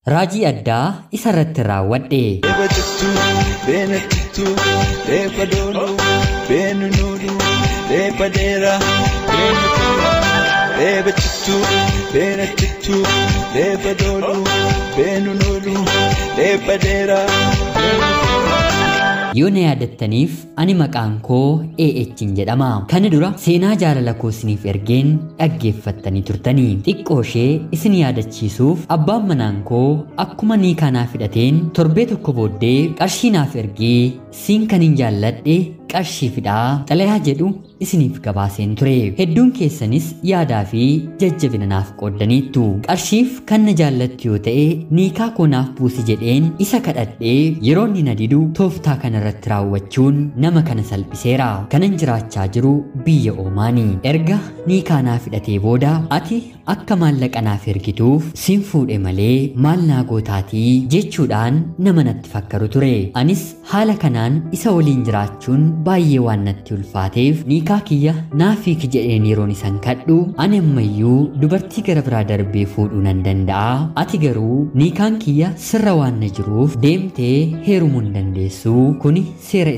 Raajii addaa isarratti raawwadhe. Eeba cittuu, beena cittuu, eebba doonuu, beenu nuuduu, eebba dheeraa, beenu turaa. Eeba cittuu, beena cittuu, eebba doonuu, beenu nuuduu, eebba dheeraa, beenu turaa. Yoo na yaadattaniif ani maqaan koo AH'n jedhama. Kana dura seenaa jaalala koo isiniif ergeen dhaggeeffattanii turtanii. Xiqqoo ishee isin yaadachiisuuf abbaan manaan koo akkuma niikaa naaf hidhateen torbee tokko booddee qarshii naaf ergee siin kan hin jaalladhe qarshii fidhaa xalayaa jedhu isiniif gabaaseen ture. Hedduun keessanis yaadaa fi jajjabina naaf qooddaniittu. Qarshiif kan na jaallattu yoo ta'e niikaa koo naaf buusi jedheen isa kadhadhee yeroo inni na didu tooftaa kana irratti raawwachuun nama kana salphiseera. Kanan jiraachaa jiru biyya Oomaani. Erga niikaa naaf hidhatee booda ati akka maallaqa naaf ergituuf siin fuudhe malee maal naa gootaatii jechuudhaan nama natti fakkaru ture. Anis haala kanaan isa waliin jiraachuun baay'ee waan natti ulfaateef niikaa kiyya naaf hiiki jedheen yeroon isan kadhu ani ammayyuu dubartii gara biraa darbee fuudhuu nan danda'a. Ati garuu niikaan kiyya sirra waan na jiruuf deemtee heerumuu hin dandeessu. Kuni seera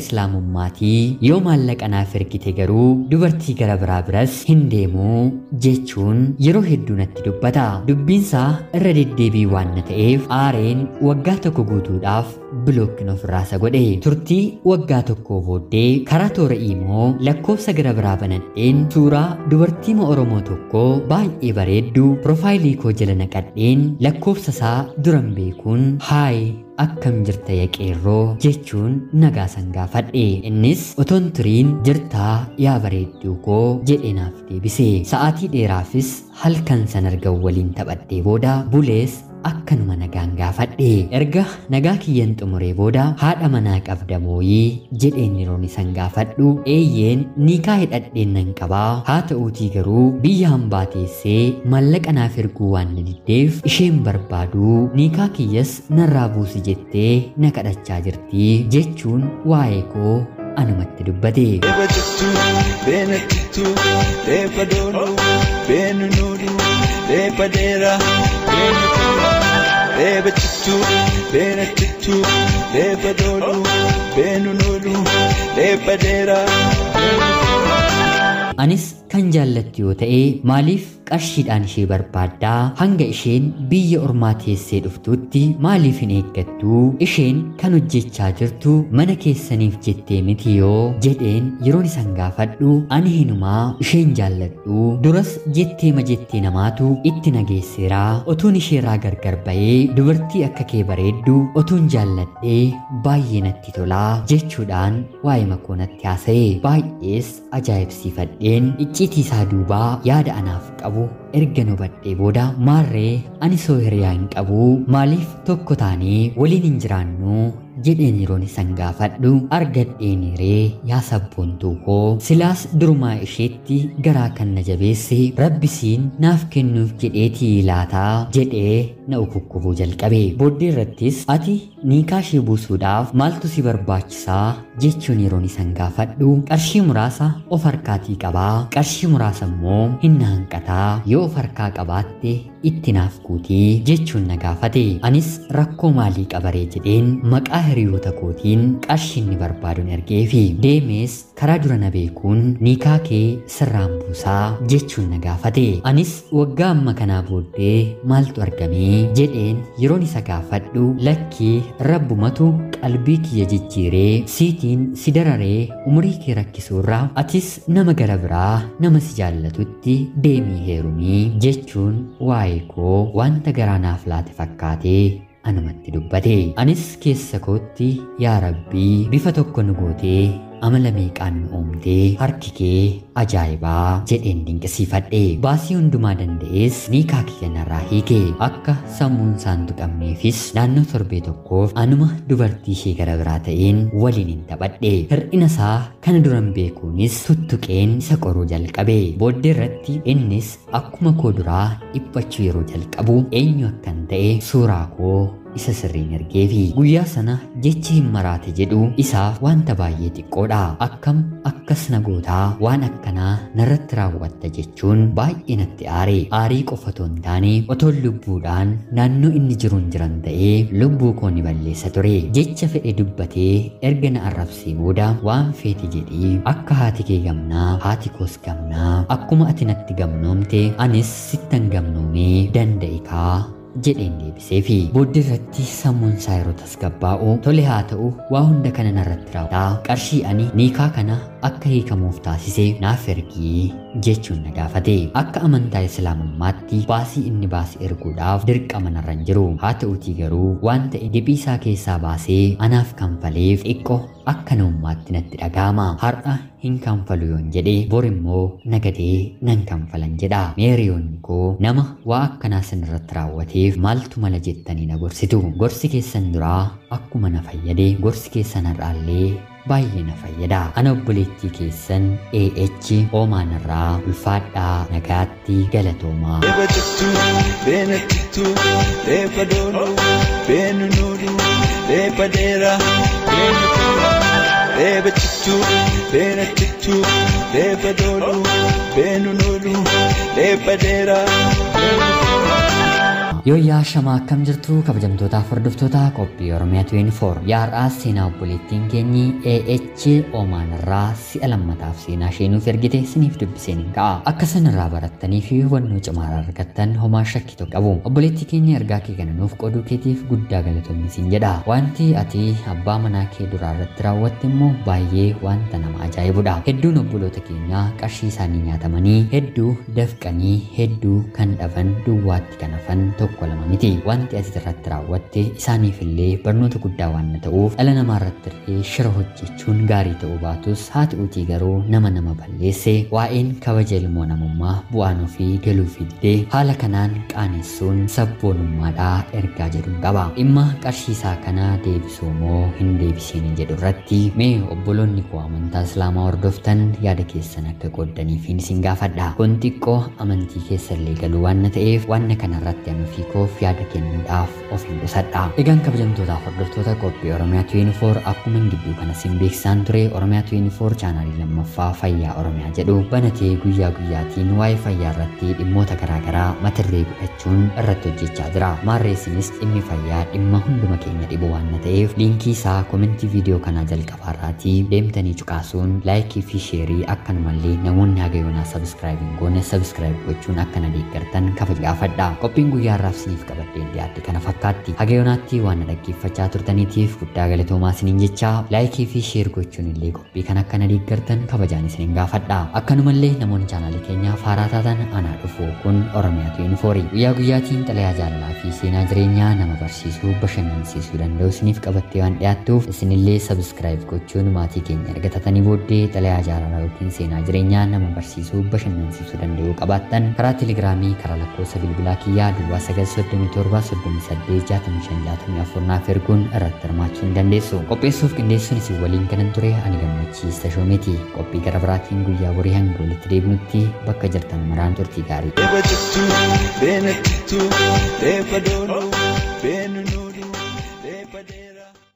islaamummaatii. Yoo maallaqa naaf ergite garuu dubartii gara biraa biras hin deemuu jechuun yeroo hedduu natti dubbata. Dubbiinsaa irra deddeebii waan na ta'eef aareen waggaa tokko guutuudhaaf bilookin ofirraa isa godhe. Turtii waggaa tokkoo booddee karaa toora iimoo lakkoofsa gara biraa banadheen suuraa dubartii Oromoo tokkoo baay'ee bareedduu piroofaayilii koo jala naqadheen lakkoofsa isaa duran beekuun haay akkam jirta yaa qeerroo jechuun nagaa san gaafadhe. Innis otoon turiin jirtaa yaa bareedduu koo jedhee naaf deebise. Sa'aatii dheeraafis halkan san argan waliin taphadhee booda bulees akkanuma nagaan gaafadhe. Erga nagaa kiyyan xumuree booda haadha manaa qabda mooyii jedheen yeroon isan gaafadhu eeyyeen niikaa hidhadheen nan qabaa haa ta'uutii garuu biyya hambaa teessee maallaqa naaf erguu waan na diddeef isheen barbaaduu niikaa kiyyas narraa buusi jettee na kadhachaa jirti jechuun waa'ee koo anumatti dubbate. Eeba cittuu, beena cittuu, eebba doonuu, beenu nuuduu, eebba dheeraa, beenu turaa. Eeba cittuu, beena cittuu, eebba doonuu, beenu nuuduu, eebba dheeraa, beenu turaa. Anis kan jaallattu yoo ta'e maaliif qarshiidhaan ishee barbaaddaa hanga isheen biyya ormaa teessee dhuftutti maaliif hin eeggattu isheen kan hojjechaa jirtu mana keessaniif jettee miti yoo jedheen yeroon isan gaafadhu ani hinumaa isheen jaalladhu duras jetteema jettee namaatu itti nageesseeraa otuun isheerraa gargar ba'ee dubartii akka kee bareeddu otuun jaalladhee baay'ee natti tolaa jechuudhaan waa'ee makoo natti haasa'e baay'ees ajaa'ibsiifadheen icciitii isaa duubaa yaada anaaf qabu erga hubadhee booda maarree ani soo hiriyaa hin qabu maaliif tokko taanee waliin hin jiraannu jedheen yeroon isan gaafadhu argadheen hiree yaa sabboontuu koo silaas durumaa isheetti garaa kan na jabeesse rabbisiin naaf kennuuf jedheetii laataa jedhee na ukukkubuu jalqabe. Booddee irrattis ati niikaa ishee buusuudhaaf maaltu si barbaachisaa jechuun yeroon isan gaafadhu qarshii muraasa of harkaatii qabaa qarshii muraasa immoo hin hanqataa yoo of harkaa qabaatte itti naaf guutii jechuun na gaafate. Anis rakkoo maalii qabaree jedheen maqaa hiriyoota kootiin qarshii inni barbaaduun ergeefi deemees karaa dura na beekuun niikaa kee sirraan buusaa jechuun na gaafate. Anis waggaa amma kanaa booddee maaltu argamee jedheen yeroon isa gaafadhu lakkii rabbumatu qalbii kiyya jijjiiree siitiin si dararee umurii kee rakkisuurraa atis nama gara biraa nama si jaallatutti deemii heerumii jechuun waa'ee koo wanta garaa naaf laate fakkaatee anumatti dubbate. Anis keessa kootti yaa Rabbii bifa tokko nu gootee amala meeqaan nu uumtee harki kee ajaa'ibaa jedheen dinqisiifadhe. Baasii hundumaa danda'ees niikaa kiyya narraa hiike. Akka sammuun isaan tuqamneefis naannoo torbee tokkoof anuma dubartii ishee gara biraa ta'een waliin hin taphadhe. Hir'ina isaa kana duran beekuunis tuttuqeen isa qoruu jalqabe. Booddee irratti innis akkuma koo duraa dhiphachuu yeroo jalqabu eenyu akkan ta'e suuraa koo isa sirriin ergeefi. Guyyaa sana jechi hin maraate jedhu isaaf wanta baay'ee xiqqoodha. Akkam akkas na gootaa, waan akkanaa narratti raawwatta jechuun baay'ee natti aare. Aarii qofa otoo hin taane otoon lubbuudhaan naannoo inni jiruun jiran ta'ee lubbuu koo ni balleessa ture. Jecha fedhe dubbatee erga na arrabsee booda waan feete jedhii, akka haati kee gamnaa haati koos gamnaa, akkuma ati natti gamnoomte anis sittan gamnoomee danda'e kaa jedheen deebiseefi. Booddee irratti sammuun isaa yeroo tasgabbaa'u, tole haa ta'u, waa hunda kana narratti raawwataa, qarshii ani niikaa kana akka hiikamuuf taasise naaf ergii jechuun na gaafate. Akka amantaa Islaamummaatti baasii inni baase erguudhaaf dirqama narra hin jiru. Haa ta'utii garuu waan ta'e diphi isaa keessaa baasee anaaf kanfaleef xiqqoo akka namummaatti natti dhaga'ama. Har'a hin kanfalu yoon jedhe bor immoo nagadee nan kanfalan jedha. Meeriyoonni koo, nama waa akkanaa sinirratti raawwateef maaltu mala jettanii na gorsitu? Gorsi keessan duraa akkuma na fayyade gorsi keessan har'aallee baay'ee na fayyada. Ana obboleettii keessan AH Oomaan irraa, ulfaadhaa, nagaatti, galatoomaa. Eeba cittuu, beena cittuu, reeffa doonuu, beenu nuuduu, reeffa dheeraa, beenu tuuluu. Eeba cittuu, beena cittuu, reeffa doonuu, beenu nuuduu, reeffa dheeraa, beenu tuuluu. Yooyyaa shamaa, akkam jirtu kabajamtootaaf hordoftoota qophii Oromiyaa 24? Yaar'aa seenaa obboleettiin keenyi AH Oomaan irraa si'a lammataaf seenaa ishee nuuf ergite isiniif dubbiseen hin ka'a. Akka isin irraa barattanii fi hubannoo cimaa argattan homaa shakkii tokko qabu. Obboleettii keenya, ergaa kee kana nuuf qooduu keetiif guddaa galatoomi siin jedha. Wanti ati abbaa manaa kee duraa irratti raawwatte immoo baay'ee wanta nama ajaa'ibudha. Hedduun obboloota keenyaa qarshii isaanii nyaatamanii, hedduu dafqanii, hedduu kan dhaban, duwwaatti kan hafan tokko lama miti. Wanti ati irratti raawwatte isaaniif illee barnoota guddaa waan ta'uuf, dhala namaa irratti illee shira hojjechuun gaarii ta'uu baatus, haa ta'uutii garuu nama nama balleesse, waa'een kabaja ilmoo namummaa bu'aan ofii galuu fiddee haala kanaan qaanessuun sabboonummaadhaa ergaa jedhuun qaba. Dhimma qarshii isaa kana deebisuu moo hin deebisiin jedhu irratti mee obboloonni koo amantaa Islaamaa hordoftan yaada keessan akka qooddaniif isin gaafadha. Kun xiqqoo amantii keessa illee galuu waan ta'eef, waan kana irratti ani ofii koof yaada kennuudhaaf of hin qusadha. Egaan kabajamtootaaf hordoftoota qophii Oromiyaa 24, akkuma gidduu kana sin beeksisaan ture, Oromiyaa 24 chaanaalii lammaffaa Fayyaa Oromiyaa jedhu banatee guyyaa guyyaatiin waa'ee fayyaa irratti dhimmoota garaagaraa mata duree godhachuun irratti hojjechaa jira. Maarreessinis dhimmi fayyaa dhimma hunduma keenya dhibu waan ta'eef, liinkii isaa komentii viidiyoo kanaa jalqabaarraatii deemtanii cuqaasuun laayikii fi sheerii, akkanumallee namoonni haga yoonaa subscribe hin goone subscribe gochuun akkana deeggartan kabaja gaafadha. Qophiin guyyaa har'aaf isiniif qabadheen dhiyaadhe kana fakkaatti. Haga yoonaatti waan na dhaggeeffachaa turtaniitiif guddaa galatoomaa isiniin jecha, laayikii fi share gochuun illee qophii kan akkana deeggartan kabajaan isiniin gaafadha. Akkanumallee namoonni chaanaalii keenyaa haaraa taatan, anaa dhufu. Kun Oromiyaa 24. Guyyaa guyyaatiin xalayaa jaalalaa fi seenaa jireenyaa nama barsiisuu, bashannansiisuu danda'u isiniif qabattee waan dhiyaattuuf, isinillee subscribe gochuun maatii keenya argatatanii booddee, xalayaa jaalalaa yookiin seenaa jireenyaa nama barsiisuu, bashannansiisuu danda'u qabaattan karaa telegiraamii, karaa lakkoofsa bilbilaa kiyyaa duwwaa 937 38 65 64 naaf erguun irratti hirmaachuu ni dandeessu. Qopheessuuf qindeessuun isin waliin kanan ture ani Gammachiis Tashoomeeti. Qophii gara biraatiin guyyaa borii hanga walitti deebinutti bakka jirtan maraan turtii gaarii. Eeba cittuu, beena cittuu, reeffa doonuu, beenu.